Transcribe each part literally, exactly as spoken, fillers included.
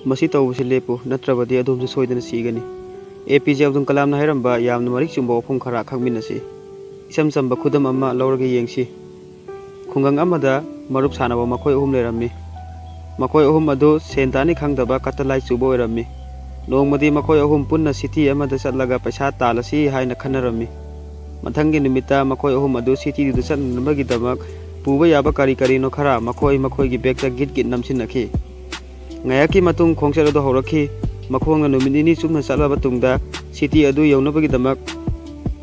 "ꯃꯁꯤ ꯇꯧꯕꯁꯤ ꯂꯦꯞꯄꯨ, ꯅꯠꯇ꯭ꯔꯕꯗꯤ ꯑꯗꯣꯝꯁꯨ ꯁꯣꯏꯗꯅ ꯁꯤꯒꯅꯤ"꯫ ꯑꯦ ꯄꯤ ꯖꯦ ꯑꯕꯗꯨꯜ ꯀꯂꯥꯝꯅ ꯍꯥꯏꯔꯝꯕ ꯌꯥꯝꯅ ꯃꯔꯤꯛ ꯆꯨꯝꯕ ꯋꯥꯐꯝ ꯈꯔ ꯈꯪꯃꯤꯟꯅꯁꯤ꯫ ꯏꯆꯝ ꯆꯝꯕ ꯈꯨꯗꯝ ꯑꯃ ꯂꯧꯔꯒ ꯌꯦꯡꯁꯤ꯫ ꯈꯨꯡꯒꯪ ꯑꯃꯗ ꯃꯔꯨꯞ ꯁꯥꯟꯅꯕ ꯃꯈꯣꯏ ꯑꯍꯨꯝ ꯂꯩꯔꯝꯃꯤ꯫ ꯃꯈꯣꯏ ꯑꯍꯨꯝ ꯑꯗꯨ ꯁꯦꯟ ꯇꯥꯅꯤ ꯈꯪꯗꯕ ꯀꯇꯂꯥꯏ ꯆꯨꯕ ꯑꯣꯏꯔꯝꯃꯤ꯫ ꯅꯣꯡꯃꯗꯤ ꯃꯈꯣꯏ ꯑꯍꯨꯝ ꯄꯨꯟꯅ ꯁꯤꯇꯤ ꯑꯃꯗ ꯆꯠꯂꯒ ꯄꯩꯁꯥ ꯇꯥꯜꯂꯁꯤ ꯍꯥꯏꯅ ꯈꯟꯅꯔꯝꯃꯤ꯫ ꯃꯊꯪꯒꯤ ꯅꯨꯃꯤꯠꯇ ꯃꯈꯣꯏ ꯑꯍꯨꯝ ꯑꯗꯨ ꯁꯤꯇꯤꯗꯨꯗ ꯆꯠꯅꯅꯕꯒꯤꯗꯃꯛ ꯄꯨꯕ ꯌꯥꯕ ꯀꯔꯤ ꯀꯔꯤꯅꯣ ꯈꯔ ꯃꯈꯣꯏ ꯃꯈꯣꯏꯒꯤ ꯕꯦꯒꯇ ꯒꯤꯠ ꯒꯤꯠ ꯅꯝꯁꯤꯟꯅꯈꯤ꯫ ꯉꯥꯏꯍꯥꯛꯀꯤ ꯃꯇꯨꯡ ꯈꯣꯡꯆꯠ ꯑꯗꯨ ꯍꯧꯔꯛꯈꯤ꯫ ꯃꯈꯣꯏꯅ ꯅꯨꯃꯤꯠ ꯅꯤꯅꯤ ꯆꯨꯞꯅ ꯆꯠꯂꯕ ꯇꯨꯡꯗ ꯁꯤꯇꯤ ꯑꯗꯨ ꯌꯧꯅꯕꯒꯤꯗꯃꯛ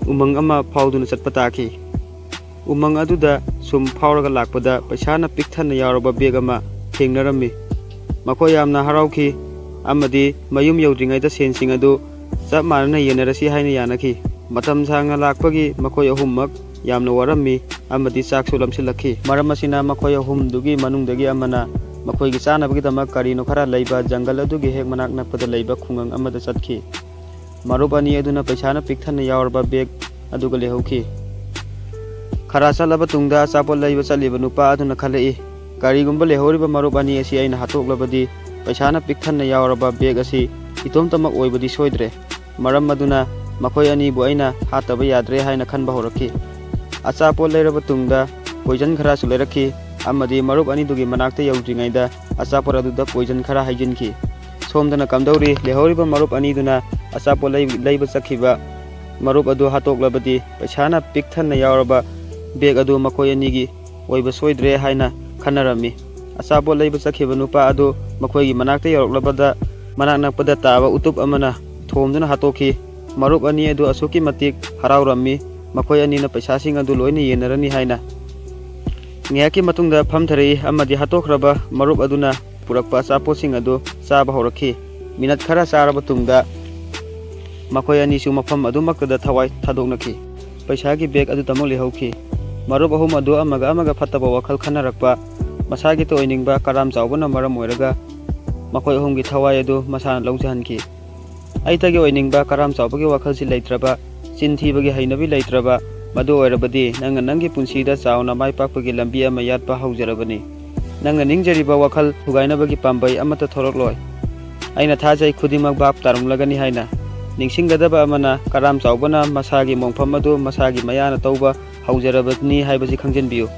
ꯎꯃꯪ ꯑꯃ ꯐꯥꯎꯗꯨꯅ ꯆꯠꯄ ꯇꯥꯈꯤ꯫ ꯎꯃꯪ ꯑꯗꯨꯗ ꯁꯨꯝ ꯐꯥꯎꯔꯒ ꯂꯥꯛꯄꯗ ꯄꯩꯁꯥꯅ ꯄꯤꯛ ꯊꯟꯅ ꯌꯥꯎꯔꯕ ꯕꯦꯒ ꯑꯃ ꯊꯦꯡꯅꯔꯝꯃꯤ꯫ ꯃꯈꯣꯏ ꯌꯥꯝꯅ ꯍꯔꯥꯎꯈꯤ ꯑꯃꯗꯤ ꯃꯌꯨꯝ ꯌꯧꯗ꯭ꯔꯤꯉꯩꯗ ꯁꯦꯟꯁꯤꯡ ꯑꯗꯨ ꯆꯞ ꯃꯥꯟꯅꯅ ꯌꯦꯟꯅꯔꯁꯤ ꯍꯥꯏꯅ ꯌꯥꯅꯈꯤ꯫ ꯃꯇꯝ ꯁꯥꯡꯅ ꯂꯥꯛꯄꯒꯤ ꯃꯈꯣꯏ ꯑꯍꯨꯝꯃꯛ ꯌꯥꯝꯅ ꯋꯥꯔꯝꯃꯤ ꯑꯃꯗꯤ ꯆꯥꯛꯁꯨ ꯂꯥꯝꯁꯤꯜꯂꯛꯈꯤ꯫ ꯃꯔꯝ ꯑꯁꯤꯅ ꯃꯈꯣꯏ ꯑꯍꯨꯝꯗꯨꯒꯤ ꯃꯅꯨꯡꯗꯒꯤ ꯑꯃꯅ ꯃꯈꯣꯏꯒꯤ ꯆꯥꯅꯕꯒꯤꯗꯃꯛ ꯀꯔꯤꯅꯣ ꯈꯔ ꯂꯩꯕ ꯖꯪꯒꯜ ꯑꯗꯨꯒꯤ ꯍꯦꯛ ꯃꯅꯥꯛ ꯅꯛꯄꯗ ꯂꯩꯕ ꯈꯨꯡꯒꯪ ꯑꯃꯗ ꯆꯠꯈꯤ꯫ ꯃꯔꯨꯞ ꯑꯅꯤ ꯑꯗꯨꯅ ꯄꯩꯁꯥꯅ ꯄꯤꯛ ꯊꯟꯅ ꯌꯥꯎꯔꯕ ꯕꯦꯒ ꯑꯗꯨꯒ ꯂꯩꯍꯧꯈꯤ꯫ ꯈꯔ ꯆꯠꯂꯕ ꯇꯨꯡꯗ ꯑꯆꯥꯄꯣꯠ ꯂꯩꯕ ꯆꯠꯂꯤꯕ ꯅꯨꯄꯥ ꯑꯗꯨꯅ ꯈꯜꯂꯛꯏ, "ꯀꯔꯤꯒꯨꯝꯕ ꯂꯩꯍꯧꯔꯤꯕ ꯃꯔꯨꯞ ꯑꯅꯤ ꯑꯁꯤ ꯑꯩꯅ ꯍꯥꯠꯇꯣꯛꯂꯕꯗꯤ ꯄꯩꯁꯥꯅ ꯄꯤꯛ ꯊꯟꯅ ꯌꯥꯎꯔꯕ ꯕꯦꯒ ꯑꯁꯤ ꯏꯇꯣꯝꯇꯃꯛ ꯑꯣꯏꯕꯗꯤ ꯁꯣꯏꯗ꯭ꯔꯦ꯫ ꯃꯔꯝ ꯑꯗꯨꯅ ꯃꯈꯣꯏ ꯑꯅꯤꯕꯨ ꯑꯩꯅ ꯍꯥꯠꯇꯕ ꯌꯥꯗ꯭ꯔꯦ" ꯍꯥꯏꯅ ꯈꯟꯕ ꯍꯧꯔꯛꯈꯤ꯫ ꯑꯆꯥꯄꯣꯠ ꯂꯩꯔꯕ ꯇꯨꯡꯗ ꯄꯣꯏꯖꯟ ꯈꯔꯁꯨ ꯂꯩꯔꯛꯈꯤ ꯑꯃꯗꯤ ꯃꯔꯨꯞ ꯑꯅꯤꯗꯨꯒꯤ ꯃꯅꯥꯛꯇ ꯌꯧꯗ꯭ꯔꯤꯉꯩꯗ ꯑꯆꯥꯄꯣꯠ ꯑꯗꯨꯗ ꯄꯣꯏꯖꯟ ꯈꯔ ꯍꯩꯖꯤꯟꯈꯤ꯫ ꯁꯣꯝꯗꯅ ꯀꯝꯗꯧꯔꯤ? ꯂꯩꯍꯧꯔꯤꯕ ꯃꯔꯨꯞ ꯑꯅꯤꯗꯨꯅ ꯑꯆꯥꯄꯣꯠ ꯂꯩ-, ꯂꯩꯕ ꯆꯠꯈꯤꯕ ꯃꯔꯨꯞ ꯑꯗꯨ ꯍꯥꯠꯇꯣꯛꯂꯕꯗꯤ ꯄꯩꯁꯥꯅ ꯄꯤꯛ ꯊꯟꯅ ꯌꯥꯎꯔꯕ ꯕꯦꯒ ꯑꯗꯨ ꯃꯈꯣꯏ ꯑꯅꯤꯒꯤ ꯑꯣꯏꯕ ꯁꯣꯏꯗ꯭ꯔꯦ ꯍꯥꯏꯅ ꯈꯟꯅꯔꯝꯃꯤ꯫ ꯑꯆꯥꯄꯣꯠ ꯂꯩꯕ ꯆꯠꯈꯤꯕ ꯅꯨꯄꯥ ꯑꯗꯨ ꯃꯈꯣꯏꯒꯤ ꯃꯅꯥꯛꯇ ꯌꯧꯔꯛꯂꯕꯗ ꯃꯅꯥꯛ ꯅꯛꯄꯗ ꯇꯥꯕ ꯎꯇꯨꯞ ꯑꯃꯅ ꯊꯣꯝꯗꯨꯅ ꯍꯥꯠꯇꯣꯛꯈꯤ꯫ ꯃꯔꯨꯞ ꯑꯅꯤ ꯑꯗꯨ ꯑꯁꯨꯛꯀꯤ ꯃꯇꯤꯛ ꯍꯔꯥꯎꯔꯝꯃꯤ, ꯃꯈꯣꯏ ꯑꯅꯤꯅ ꯄꯩꯁꯥꯁꯤꯡ ꯑꯗꯨ ꯂꯣꯏꯅ ꯌꯦꯟꯅꯔꯅꯤ ꯍꯥꯏꯅ꯫ ꯉꯥꯏꯍꯥꯛꯀꯤ ꯃꯇꯨꯡꯗ ꯐꯝꯊꯔꯛꯏ ꯑꯃꯗꯤ ꯍꯥꯠꯇꯣꯛꯈ꯭ꯔꯕ ꯃꯔꯨꯞ ꯑꯗꯨꯅ ꯄꯨꯔꯛꯄ ꯑꯆꯥꯄꯣꯠꯁꯤꯡ ꯑꯗꯨ ꯆꯥꯕ ꯍꯧꯔꯛꯈꯤ꯫ ꯃꯤꯅꯠ ꯈꯔ ꯆꯥꯔꯕ ꯇꯨꯡꯗ ꯃꯈꯣꯏ ꯑꯅꯤꯁꯨ ꯃꯐꯝ ꯑꯗꯨꯃꯛꯇꯗ ꯊꯋꯥꯏ ꯊꯥꯗꯣꯛꯅꯈꯤ꯫ ꯄꯩꯁꯥꯒꯤ ꯕꯦꯒ ꯑꯗꯨꯇꯃꯛ ꯂꯩꯍꯧꯈꯤ꯫ ꯃꯔꯨꯞ ꯑꯍꯨꯝ ꯑꯗꯨ ꯑꯃꯒ ꯑꯃꯒ ꯐꯠꯇꯕ ꯋꯥꯈꯜ ꯈꯟꯅꯔꯛꯄ, ꯃꯁꯥꯒꯤꯇ ꯑꯣꯏꯅꯤꯡꯕ ꯀꯔꯥꯝ ꯆꯥꯎꯕꯅ ꯃꯔꯝ ꯑꯣꯏꯔꯒ ꯃꯈꯣꯏ ꯑꯍꯨꯝꯒꯤ ꯊꯋꯥꯏ ꯑꯗꯨ ꯃꯁꯥꯅ ꯂꯧꯖꯍꯟꯈꯤ꯫ "ꯑꯩꯇꯒꯤ ꯑꯣꯏꯅꯤꯡꯕ ꯀꯔꯥꯝ ꯆꯥꯎꯕꯒꯤ ꯋꯥꯈꯜꯁꯤ ꯂꯩꯇ꯭ꯔꯕ, ꯆꯤꯟ ꯊꯤꯕꯒꯤ ꯍꯩꯅꯕꯤ ꯂꯩꯇ꯭ꯔꯕ, ꯃꯗꯨ ꯑꯣꯏꯔꯕꯗꯤ ꯅꯪꯅ ꯅꯪꯒꯤ ꯄꯨꯟꯁꯤꯗ ꯆꯥꯎꯅ ꯃꯥꯏ ꯄꯥꯛꯄꯒꯤ ꯂꯝꯕꯤ ꯑꯃ ꯌꯥꯠꯄ ꯍꯧꯖꯔꯕꯅꯤ꯫ ꯅꯪꯅ ꯅꯤꯡꯖꯔꯤꯕ ꯋꯥꯈꯜ ꯊꯨꯒꯥꯏꯅꯕꯒꯤ ꯄꯥꯝꯕꯩ ꯑꯃꯠꯇ ꯊꯣꯔꯛꯂꯣꯏ"꯫ ꯑꯩꯅ ꯊꯥꯖꯩ ꯈꯨꯗꯤꯡꯃꯛ ꯚꯥꯞ ꯇꯥꯔꯝꯂꯒꯅꯤ ꯍꯥꯏꯅ꯫ ꯅꯤꯡꯁꯤꯡꯒꯗꯕ ꯑꯃꯅ, ꯀꯔꯥꯝ ꯆꯥꯎꯕꯅ ꯃꯁꯥꯒꯤ ꯃꯣꯡꯐꯝ ꯑꯗꯨ ꯃꯁꯥꯒꯤ ꯃꯌꯥꯅ ꯇꯧꯕ ꯍꯧꯖꯔꯕꯅꯤ ꯍꯥꯏꯕꯁꯤ ꯈꯪꯖꯤꯟꯕꯤꯌꯨ꯫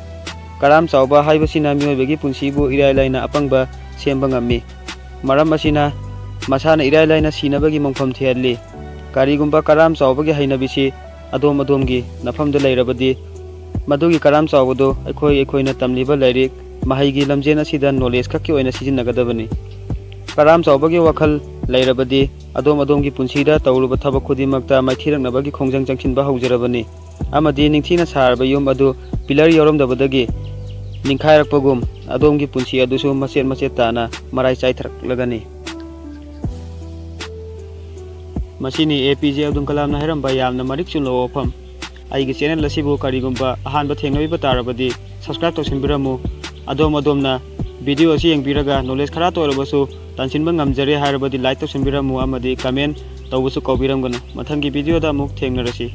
ꯀꯔꯥꯝ ꯆꯥꯎꯕ ꯍꯥꯏꯕꯁꯤꯅ ꯃꯤꯑꯣꯏꯕꯒꯤ ꯄꯨꯟꯁꯤꯕꯨ ꯏꯔꯥꯏ ꯂꯥꯏꯅ ꯑꯄꯪꯕ ꯁꯦꯝꯕ ꯉꯝꯃꯤ꯫ ꯃꯔꯝ ꯑꯁꯤꯅ ꯃꯁꯥꯅ ꯏꯔꯥꯏ ꯂꯥꯏꯅ ꯁꯤꯅꯕꯒꯤ ꯃꯣꯡꯐꯝ ꯊꯤꯍꯜꯂꯤ꯫ ꯀꯔꯤꯒꯨꯝꯕ ꯀꯔꯥꯝ ꯆꯥꯎꯕꯒꯤ ꯍꯩꯅꯕꯤꯁꯤ ꯑꯗꯣꯝ ꯑꯗꯣꯝꯒꯤ ꯅꯐꯝꯗ ꯂꯩꯔꯕꯗꯤ, ꯃꯗꯨꯒꯤ ꯀꯔꯥꯝ ꯆꯥꯎꯕꯗꯨ ꯑꯩꯈꯣꯏ ꯑꯩꯈꯣꯏꯅ ꯇꯝꯂꯤꯕ ꯂꯥꯏꯔꯤꯛ, ꯃꯍꯩꯒꯤ ꯂꯝꯖꯦꯜ ꯑꯁꯤꯗ ꯅꯣꯂꯦꯖ ꯈꯛꯀꯤ ꯑꯣꯏꯅ ꯁꯤꯖꯤꯟꯅꯒꯗꯕꯅꯤ꯫ ꯀꯔꯥꯝ ꯆꯥꯎꯕꯒꯤ ꯋꯥꯈꯜ ꯂꯩꯔꯕꯗꯤ, ꯑꯗꯣꯝ ꯑꯗꯣꯝꯒꯤ ꯄꯨꯟꯁꯤꯗ ꯇꯧꯔꯨꯕ ꯊꯕꯛ ꯈꯨꯗꯤꯡꯃꯛꯇ ꯃꯥꯏꯊꯤꯔꯛꯅꯕꯒꯤ ꯈꯣꯡꯖꯪ ꯆꯪꯁꯤꯟꯕ ꯍꯧꯖꯔꯕꯅꯤ, ꯑꯃꯗꯤ ꯅꯤꯡꯊꯤꯅ ꯁꯥꯔꯕ ꯌꯨꯝ ꯑꯗꯨ ꯄꯤꯂꯔ ꯌꯥꯎꯔꯝꯗꯕꯗꯒꯤ ꯅꯤꯡꯈꯥꯏꯔꯛꯄꯒꯨꯝ, ꯑꯗꯣꯝꯒꯤ ꯄꯨꯟꯁꯤ ꯑꯗꯨꯁꯨ ꯃꯆꯦꯠ ꯃꯆꯦꯠ ꯇꯥꯅ ꯃꯔꯥꯏ ꯆꯥꯏꯊꯔꯛꯂꯒꯅꯤ꯫ ꯃꯁꯤꯅꯤ ꯑꯦ ꯄꯤ ꯖꯦ ꯑꯕꯗꯨꯜ ꯀꯂꯥꯝꯅ ꯍꯥꯏꯔꯝꯕ ꯌꯥꯝꯅ ꯃꯔꯤꯛ ꯆꯨꯝꯂꯕ ꯋꯥꯐꯝ꯫ ꯑꯩꯒꯤ ꯆꯦꯅꯦꯜ ꯑꯁꯤꯕꯨ ꯀꯔꯤꯒꯨꯝꯕ ꯑꯍꯥꯟꯕ ꯊꯦꯡꯅꯕꯤꯕ ꯇꯥꯔꯕꯗꯤ, ꯁꯕꯁꯀ꯭ꯔꯥꯏꯕ ꯇꯧꯁꯤꯟꯕꯤꯔꯝꯃꯨ꯫ ꯑꯗꯣꯝ ꯑꯗꯣꯝꯅ ꯚꯤꯗꯤꯑꯣ ꯑꯁꯤ ꯌꯦꯡꯕꯤꯔꯒ ꯅꯣꯂꯦꯖ ꯈꯔꯇ ꯑꯣꯏꯔꯕꯁꯨ ꯇꯥꯟꯁꯤꯟꯕ ꯉꯝꯖꯔꯦ ꯍꯥꯏꯔꯕꯗꯤ, ꯂꯥꯏꯛ ꯇꯧꯁꯤꯟꯕꯤꯔꯝꯃꯨ ꯑꯃꯗꯤ ꯀꯃꯦꯟ ꯇꯧꯕꯁꯨ ꯀꯥꯎꯕꯤꯔꯝꯒꯅꯨ꯫ ꯃꯊꯪꯒꯤ ꯚꯤꯗꯤꯑꯣꯗ ꯑꯃꯨꯛ ꯊꯦꯡꯅꯔꯁꯤ꯫